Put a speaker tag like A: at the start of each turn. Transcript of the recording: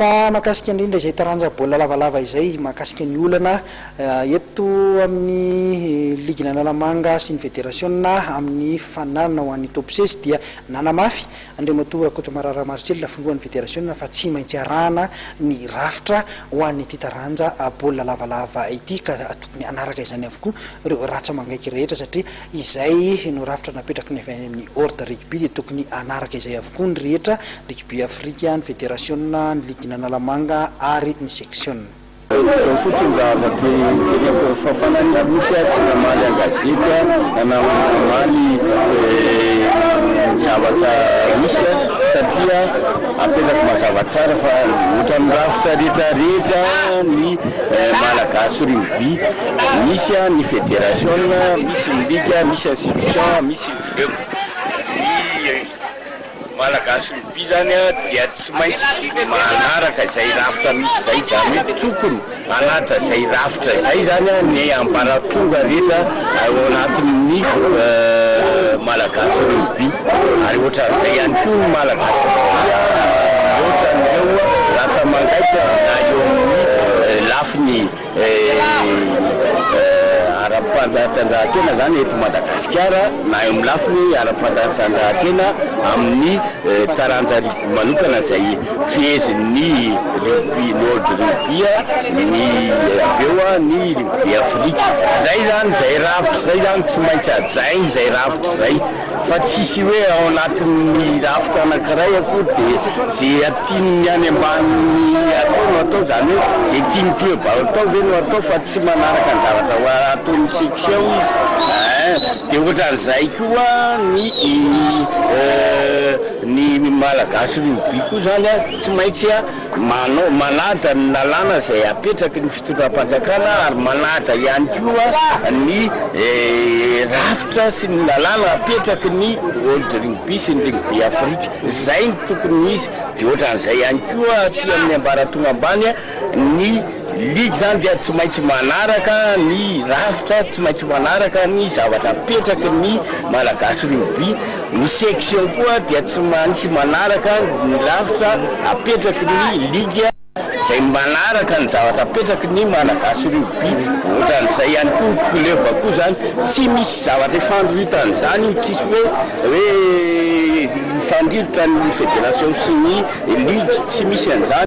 A: Fa mahakasika indrindra izay taranja baolina lavalava izay, mahakasika ny olana eto amin'ny ligin'Analamanga sy ny federasiona amin'ny fananana ho an'ny Top Sesy dia nanamafy Andriamatoa Rakotomarara Marcel, filohan'ny federasiona fa tsy maintsy arahana ny rafitra ho an'ity taranja baolina lavalava ity ka tokony hanaraka izany avokoa ireo ratsa-mangaiky rehetra satria izay no rafitra napetraky ny avy any amin'ny World Rugby dia tokony hanaraka izay avokoa ny rehetra, Rugby Afrika, ny federasiona, ny ligin'Analamanga ary ny seksiona.
B: Izao fotsiny zavatra teneniko fa fanahiko mihitsy aho tsy namaly an-gazety aho na namaly zavatra misy satria apetrako mazava tsara fa ohatran'ny rafitra rehetra rehetra ny Malagasy rugby misy ny federasiona, misy ny ligue, misy ny section, misy ny club. Ny Malagasy rugby zany dia tsy maintsy manaraka izay rafitra misy izay, izany hoe tokony hanaja izay rafitra izay zany ny ambaratonga rehetra ao anatin'ny Malagasy rugby, ary ohatran'izay ihany koa ny Malagasy rugby mihoatra an'ireo rantsa-mangaika na eo amin'ny lafiny Ara-panatanjahantena izany eto Madagasikara na eo amin'ny lafiny ara-panatanjahantena amin'ny taranja rugby manokana izay fehezin'ny rugby ny World Rugby ny avy eo ny rugby Afrika. Izay izany, izay rafitra izay izany tsy maintsy hajaina izay rafitra izay. Fa tsisy hoe ao anatin'ny rafitra anankiray akory dia ze tian'ny any ambany atao no atao, zany hoe ze tian'ny club atao ve no atao fa tsy manaraka ny zavatra ho ataon'ny section izy ein, dia ohatran'izay koa ny ny malagasy rugby koa zany an, tsy maintsy manao manaja ny lalàna izay apetraky ny fitondram-panjakana ary manaja ihany koa ny rafitra sy ny lalàna apetraky ny World Rugby sy ny Rugby Afrika. Izay no tokony ho izy. Dia ohatran'izay ihany koa aty amin'ny ambaratonga ambany, ny ligy izany dia tsy maintsy manaraka ny rafitra, tsy maintsy manaraka ny zavatra apetraky ny Malagasy Rugby. Ny section koa dia tsy maintsy manaraka ny rafitra apetraky ny ligue izay manaraka ny zavatra apetraky ny Malagasy rugby. Ohatran'izay ihany koa ny club koa izany, tsy misy zavatra ifandroritana izany io, tsisy hoe hoe hifandrirotra ny fédération sy ny ligue, tsy misy an'izany.